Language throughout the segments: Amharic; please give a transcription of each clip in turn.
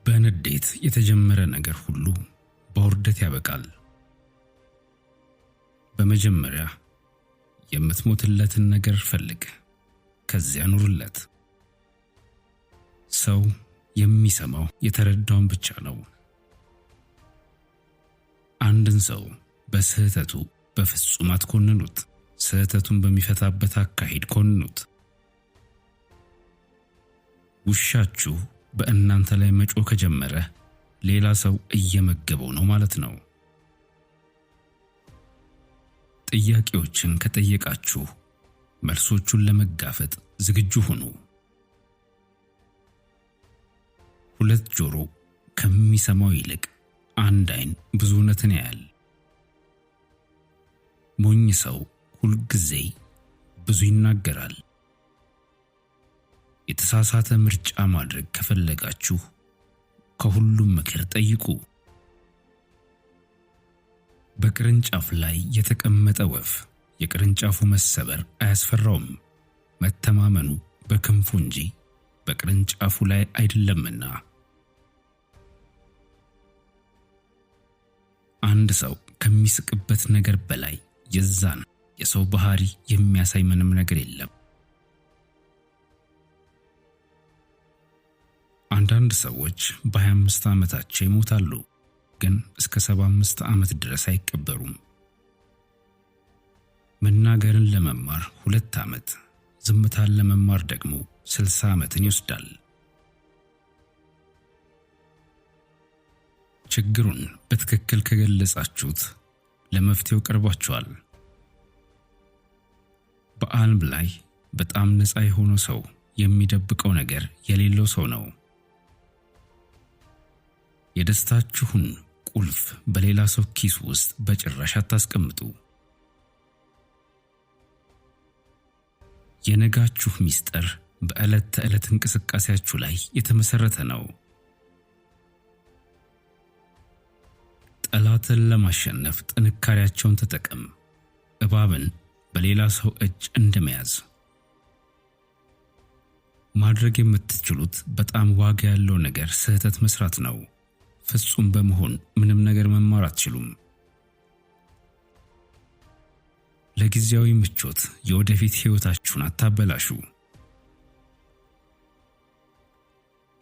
በንዴት የተጀመረ ነገር ሁሉ በውርደት ያበቃል። በመጀመሪያ የምትሞትለትን ነገር ፈልግ፣ ከዚያ ኑርለት። ሰው የሚሰማው የተረዳውን ብቻ ነው። አንድን ሰው በስህተቱ በፍጹም አትኮንኑት። ስህተቱን በሚፈታበት አካሄድ ኮንኑት። ውሻችሁ በእናንተ ላይ መጮህ ከጀመረ ሌላ ሰው እየመገበው ነው ማለት ነው። ጥያቄዎችን ከጠየቃችሁ መልሶቹን ለመጋፈጥ ዝግጁ ሁኑ። ሁለት ጆሮ ከሚሰማው ይልቅ አንድ ዓይን ብዙ እውነትን ያያል። ሞኝ ሰው ሁልጊዜ ብዙ ይናገራል። የተሳሳተ ምርጫ ማድረግ ከፈለጋችሁ ከሁሉም ምክር ጠይቁ። በቅርንጫፍ ላይ የተቀመጠ ወፍ የቅርንጫፉ መሰበር አያስፈራውም፣ መተማመኑ በክንፉ እንጂ በቅርንጫፉ ላይ አይደለምና። አንድ ሰው ከሚስቅበት ነገር በላይ የዛን የሰው ባህሪ የሚያሳይ ምንም ነገር የለም። አንዳንድ ሰዎች በ25 ዓመታቸው ይሞታሉ፣ ግን እስከ 75 ዓመት ድረስ አይቀበሩም። መናገርን ለመማር 2 ዓመት፣ ዝምታን ለመማር ደግሞ 60 ዓመትን ይወስዳል። ችግሩን በትክክል ከገለጻችሁት ለመፍትሄው ቀርቧችኋል። በዓለም ላይ በጣም ነፃ የሆነ ሰው የሚደብቀው ነገር የሌለው ሰው ነው። የደስታችሁን ቁልፍ በሌላ ሰው ኪስ ውስጥ በጭራሽ አታስቀምጡ። የነጋችሁ ሚስጥር በዕለት ተዕለት እንቅስቃሴያችሁ ላይ የተመሰረተ ነው። ጠላትን ለማሸነፍ ጥንካሬያቸውን ተጠቀም። እባብን በሌላ ሰው እጅ እንደመያዝ። ማድረግ የምትችሉት በጣም ዋጋ ያለው ነገር ስህተት መስራት ነው። ፍጹም በመሆን ምንም ነገር መማር አትችሉም። ለጊዜያዊ ምቾት የወደፊት ሕይወታችሁን አታበላሹ።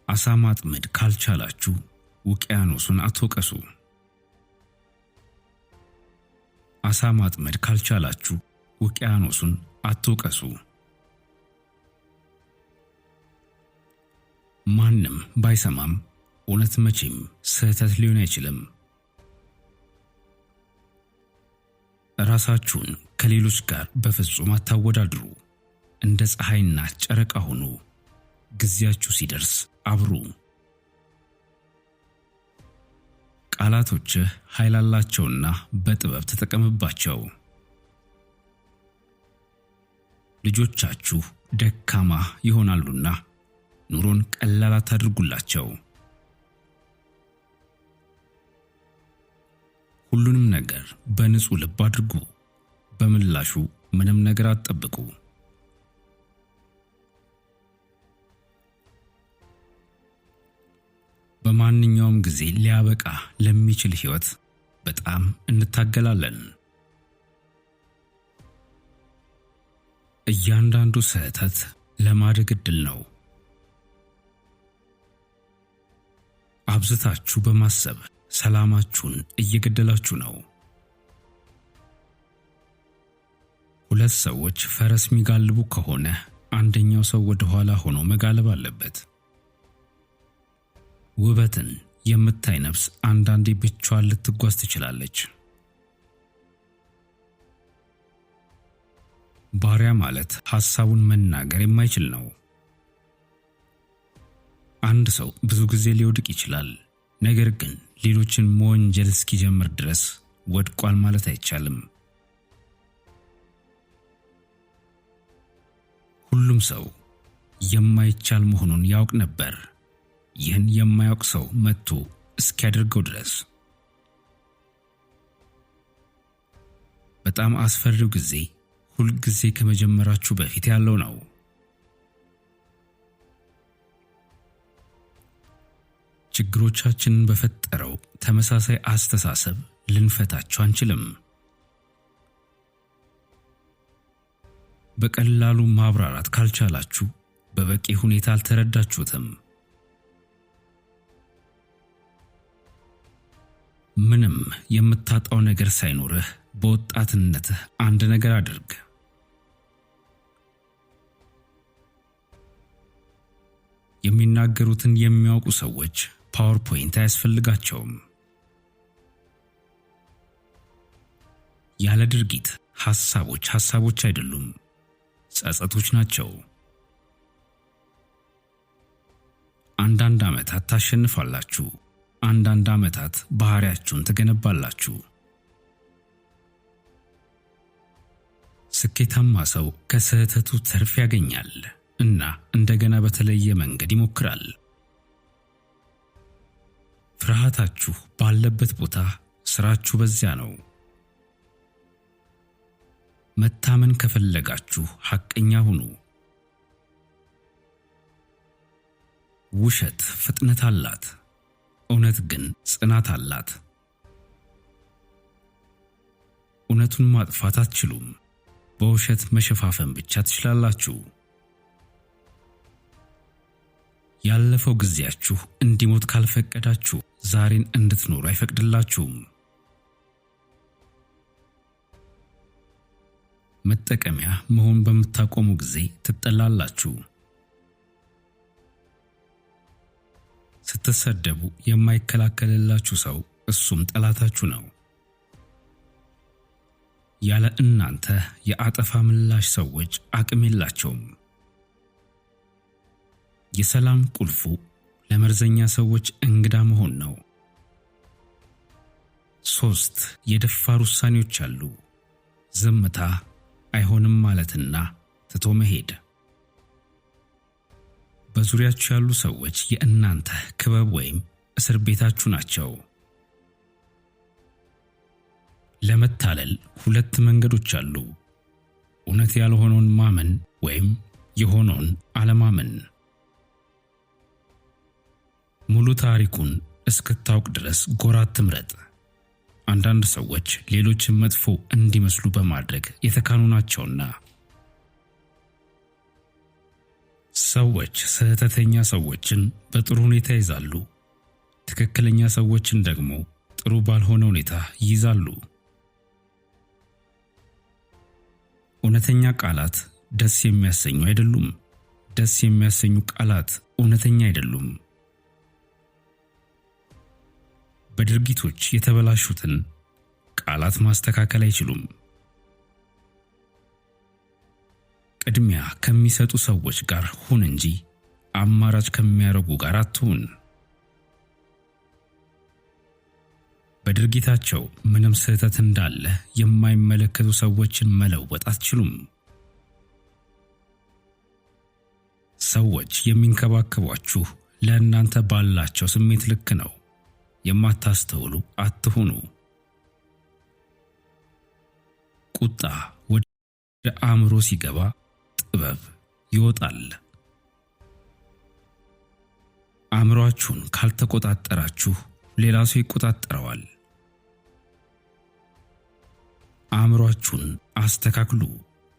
አሳ ማጥመድ ካልቻላችሁ ውቅያኖሱን አትወቀሱ። አሳ ማጥመድ ካልቻላችሁ ውቅያኖሱን አትውቀሱ። ማንም ባይሰማም እውነት መቼም ስህተት ሊሆን አይችልም። ራሳችሁን ከሌሎች ጋር በፍጹም አታወዳድሩ። እንደ ፀሐይና ጨረቃ ሁኑ። ጊዜያችሁ ሲደርስ አብሩ። ቃላቶችህ ኃይል አላቸውና በጥበብ ተጠቀምባቸው። ልጆቻችሁ ደካማ ይሆናሉና ኑሮን ቀላል አታድርጉላቸው። ሁሉንም ነገር በንጹህ ልብ አድርጉ። በምላሹ ምንም ነገር አትጠብቁ። በማንኛውም ጊዜ ሊያበቃ ለሚችል ሕይወት በጣም እንታገላለን። እያንዳንዱ ስህተት ለማደግ ዕድል ነው። አብዝታችሁ በማሰብ ሰላማችሁን እየገደላችሁ ነው። ሁለት ሰዎች ፈረስ የሚጋልቡ ከሆነ አንደኛው ሰው ወደ ኋላ ሆኖ መጋለብ አለበት። ውበትን የምታይ ነፍስ አንዳንዴ ብቻዋን ልትጓዝ ትችላለች። ባሪያ ማለት ሐሳቡን መናገር የማይችል ነው። አንድ ሰው ብዙ ጊዜ ሊወድቅ ይችላል። ነገር ግን ሌሎችን መወንጀል እስኪጀምር ድረስ ወድቋል ማለት አይቻልም። ሁሉም ሰው የማይቻል መሆኑን ያውቅ ነበር። ይህን የማያውቅ ሰው መጥቶ እስኪያደርገው ድረስ። በጣም አስፈሪው ጊዜ ሁልጊዜ ከመጀመራችሁ በፊት ያለው ነው። ችግሮቻችንን በፈጠረው ተመሳሳይ አስተሳሰብ ልንፈታቸው አንችልም። በቀላሉ ማብራራት ካልቻላችሁ በበቂ ሁኔታ አልተረዳችሁትም። ምንም የምታጣው ነገር ሳይኖርህ በወጣትነትህ አንድ ነገር አድርግ። የሚናገሩትን የሚያውቁ ሰዎች PowerPoint አያስፈልጋቸውም። ያለ ድርጊት ሐሳቦች ሐሳቦች አይደሉም፣ ጸጸቶች ናቸው። አንዳንድ ዓመታት ታሸንፋላችሁ፣ አንዳንድ ዓመታት ባህሪያችሁን ትገነባላችሁ። ስኬታማ ሰው ከስህተቱ ትርፍ ያገኛል እና እንደገና በተለየ መንገድ ይሞክራል። ፍርሃታችሁ ባለበት ቦታ ስራችሁ በዚያ ነው። መታመን ከፈለጋችሁ ሐቀኛ ሁኑ። ውሸት ፍጥነት አላት፣ እውነት ግን ጽናት አላት። እውነቱን ማጥፋት አትችሉም፣ በውሸት መሸፋፈን ብቻ ትችላላችሁ። ያለፈው ጊዜያችሁ እንዲሞት ካልፈቀዳችሁ ዛሬን እንድትኖሩ አይፈቅድላችሁም። መጠቀሚያ መሆን በምታቆሙ ጊዜ ትጠላላችሁ። ስትሰደቡ የማይከላከልላችሁ ሰው እሱም ጠላታችሁ ነው። ያለ እናንተ የአጠፋ ምላሽ ሰዎች አቅም የላቸውም። የሰላም ቁልፉ ለመርዘኛ ሰዎች እንግዳ መሆን ነው። 3 የደፋር ውሳኔዎች አሉ። ዝምታ፣ አይሆንም ማለትና ትቶ መሄድ። በዙሪያችሁ ያሉ ሰዎች የእናንተ ክበብ ወይም እስር ቤታችሁ ናቸው። ለመታለል ሁለት መንገዶች አሉ። እውነት ያልሆነውን ማመን ወይም የሆነውን አለማመን። ሙሉ ታሪኩን እስክታውቅ ድረስ ጎራ አትምረጥ። አንዳንድ ሰዎች ሌሎችን መጥፎ እንዲመስሉ በማድረግ የተካኑ ናቸውና። ሰዎች ስህተተኛ ሰዎችን በጥሩ ሁኔታ ይዛሉ፣ ትክክለኛ ሰዎችን ደግሞ ጥሩ ባልሆነ ሁኔታ ይይዛሉ። እውነተኛ ቃላት ደስ የሚያሰኙ አይደሉም። ደስ የሚያሰኙ ቃላት እውነተኛ አይደሉም። በድርጊቶች የተበላሹትን ቃላት ማስተካከል አይችሉም። ቅድሚያ ከሚሰጡ ሰዎች ጋር ሁን እንጂ አማራጭ ከሚያደርጉ ጋር አትሁን። በድርጊታቸው ምንም ስህተት እንዳለ የማይመለከቱ ሰዎችን መለወጥ አትችሉም። ሰዎች የሚንከባከቧችሁ ለእናንተ ባላቸው ስሜት ልክ ነው። የማታስተውሉ አትሁኑ። ቁጣ ወደ አእምሮ ሲገባ ጥበብ ይወጣል። አእምሯችሁን ካልተቆጣጠራችሁ ሌላ ሰው ይቆጣጠረዋል። አእምሯችሁን አስተካክሉ፣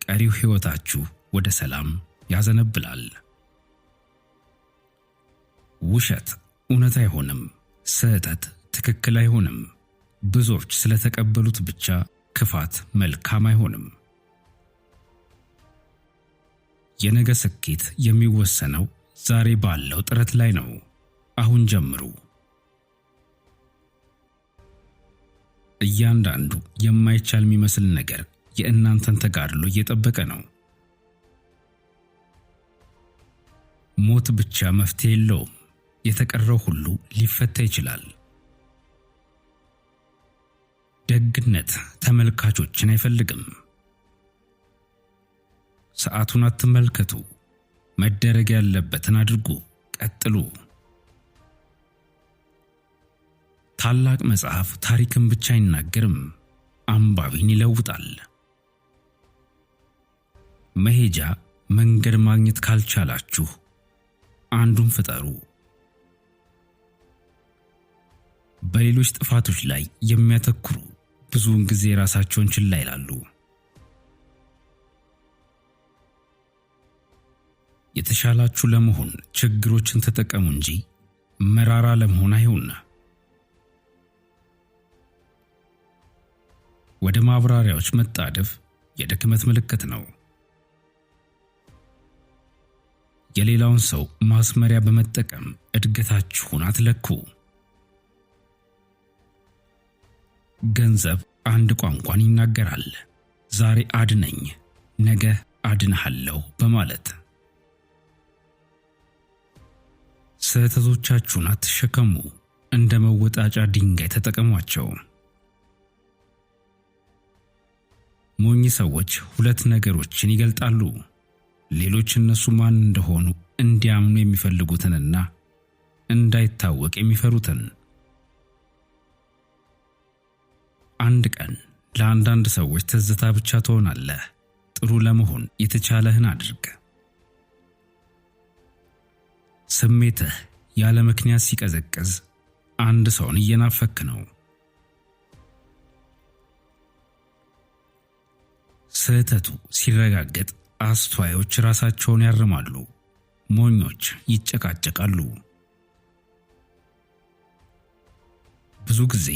ቀሪው ሕይወታችሁ ወደ ሰላም ያዘነብላል። ውሸት እውነት አይሆንም። ስህተት ትክክል አይሆንም። ብዙዎች ስለተቀበሉት ብቻ ክፋት መልካም አይሆንም። የነገ ስኬት የሚወሰነው ዛሬ ባለው ጥረት ላይ ነው። አሁን ጀምሩ። እያንዳንዱ የማይቻል የሚመስል ነገር የእናንተን ተጋድሎ እየጠበቀ ነው። ሞት ብቻ መፍትሄ የለውም። የተቀረው ሁሉ ሊፈታ ይችላል። ደግነት ተመልካቾችን አይፈልግም። ሰዓቱን አትመልከቱ። መደረግ ያለበትን አድርጉ። ቀጥሉ። ታላቅ መጽሐፍ ታሪክን ብቻ አይናገርም፣ አንባቢን ይለውጣል። መሄጃ መንገድ ማግኘት ካልቻላችሁ አንዱን ፍጠሩ። በሌሎች ጥፋቶች ላይ የሚያተኩሩ ብዙውን ጊዜ ራሳቸውን ችላ ይላሉ። የተሻላችሁ ለመሆን ችግሮችን ተጠቀሙ እንጂ መራራ ለመሆን አይሁን። ወደ ማብራሪያዎች መጣደፍ የድክመት ምልክት ነው። የሌላውን ሰው ማስመሪያ በመጠቀም እድገታችሁን አትለኩ። ገንዘብ አንድ ቋንቋን ይናገራል። ዛሬ አድነኝ፣ ነገ አድንሃለሁ በማለት። ስህተቶቻችሁን አትሸከሙ፣ እንደ መወጣጫ ድንጋይ ተጠቀሟቸው። ሞኝ ሰዎች ሁለት ነገሮችን ይገልጣሉ። ሌሎች እነሱ ማን እንደሆኑ እንዲያምኑ የሚፈልጉትንና እንዳይታወቅ የሚፈሩትን። አንድ ቀን ለአንዳንድ ሰዎች ትዝታ ብቻ ትሆናለህ። ጥሩ ለመሆን የተቻለህን አድርግ። ስሜትህ ያለ ምክንያት ሲቀዘቅዝ አንድ ሰውን እየናፈክ ነው። ስህተቱ ሲረጋገጥ አስተዋዮች ራሳቸውን ያርማሉ፣ ሞኞች ይጨቃጨቃሉ። ብዙ ጊዜ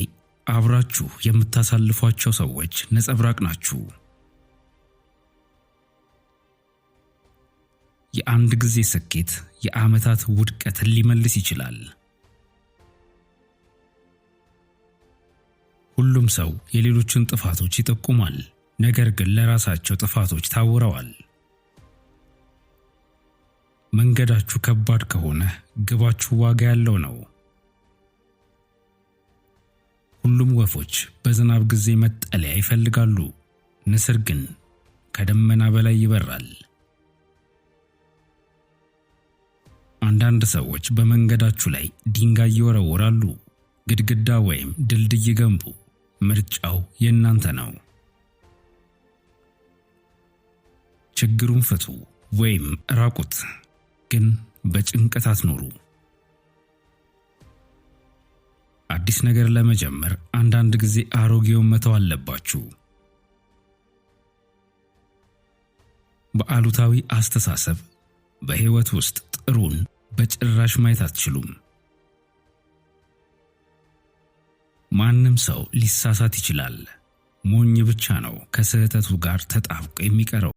አብራችሁ የምታሳልፏቸው ሰዎች ነጸብራቅ ናችሁ። የአንድ ጊዜ ስኬት የዓመታት ውድቀትን ሊመልስ ይችላል። ሁሉም ሰው የሌሎችን ጥፋቶች ይጠቁማል፣ ነገር ግን ለራሳቸው ጥፋቶች ታውረዋል። መንገዳችሁ ከባድ ከሆነ ግባችሁ ዋጋ ያለው ነው። ሁሉም ወፎች በዝናብ ጊዜ መጠለያ ይፈልጋሉ፣ ንስር ግን ከደመና በላይ ይበራል። አንዳንድ ሰዎች በመንገዳችሁ ላይ ድንጋይ ይወረውራሉ። ግድግዳ ወይም ድልድይ ገንቡ። ምርጫው የእናንተ ነው። ችግሩን ፍቱ ወይም ራቁት፣ ግን በጭንቀት አትኖሩ። አዲስ ነገር ለመጀመር አንዳንድ ጊዜ አሮጌውን መተው አለባችሁ። በአሉታዊ አስተሳሰብ በሕይወት ውስጥ ጥሩን በጭራሽ ማየት አትችሉም። ማንም ሰው ሊሳሳት ይችላል። ሞኝ ብቻ ነው ከስህተቱ ጋር ተጣብቆ የሚቀረው።